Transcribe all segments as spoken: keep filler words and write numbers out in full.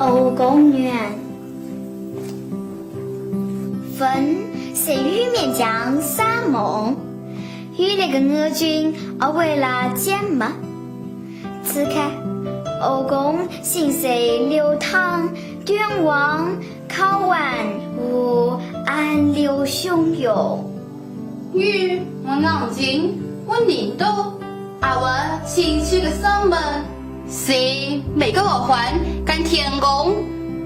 后宫怨。风随雨面将山盟，雨里个我君，我为了见么？此刻，后宫心碎流淌，君王 靠岸无暗流汹涌。雨没眼睛，没耳朵，阿会清气个声门。谁每个后患干天公，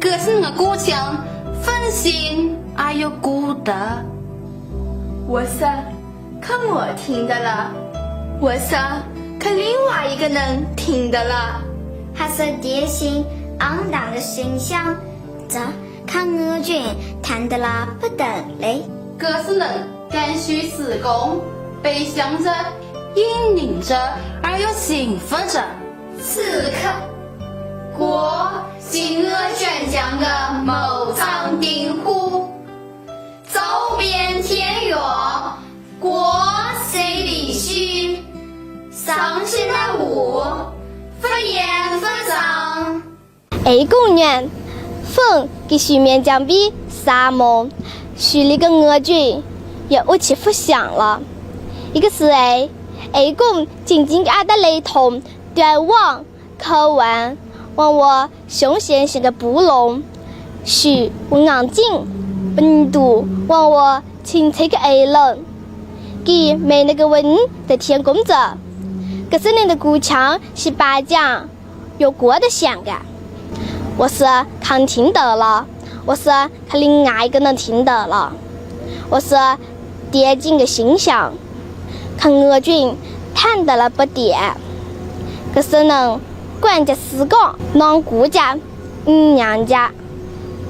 可是我个故乡，分心还有孤独。我说， 可我听得了，我说，可另外一个人听得了。还是电信昂荡的声响，这看我君听得了不得了。可是人感受时光，悲伤着，隐忍着，而又幸福着。此刻，我心若悬江的某场灯火， 走遍天涯，各随离去，伤心的我，不言不张。后宫怨，风给水面将被沙漠，水里个我君也一起不响了。一个时候，后宫静静的哀得雷同，断望 靠岸，望我雄先生的布龙，手望眼睛，温度望我清脆的耳轮，给每那个温在天公着。可是你的故乡是巴江，有过的想的。我是看听得了，我是看另外一个人听得了，我是跌进个心想。 看我君谈得了不点，可是能管家思讲，难顾家嗯娘家，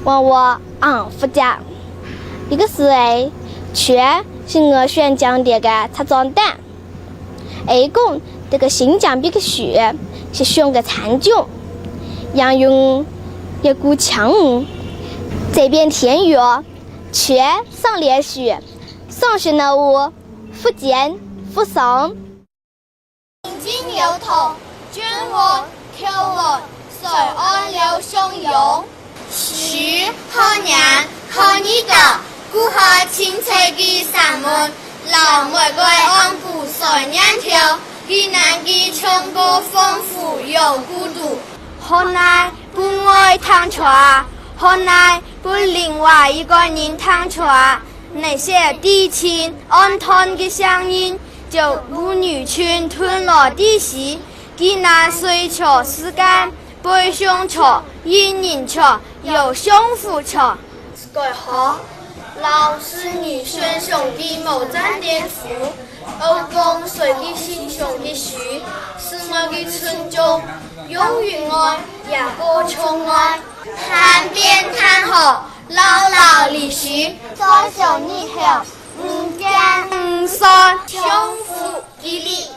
望我安抚家。一个时候，全是我选讲的个擦妆蛋，后宫这个新疆别个雪是凶个惨重，杨勇一股强，这边天雨，全上连雪，上学那屋 不见不散。平静又痛，君王口岸，水岸流汹涌。是好年好日子，过好青翠的山门，老玫瑰暗部水念头，给男的唱歌丰富又孤独。好耐不爱弹琴啊，好耐不另外一个人弹琴啊，那些低沉暗淡的乡音， 就舞女裙吞落地时，给那水桥时间，悲伤桥、阴影桥、有胸腹桥。盖好，老师女生兄弟某站点福，欧风水的心胸的许，是我的村中，永远爱，也不重爱。谈边谈好，老老离去，再相你后，五间五山，胸腹一里。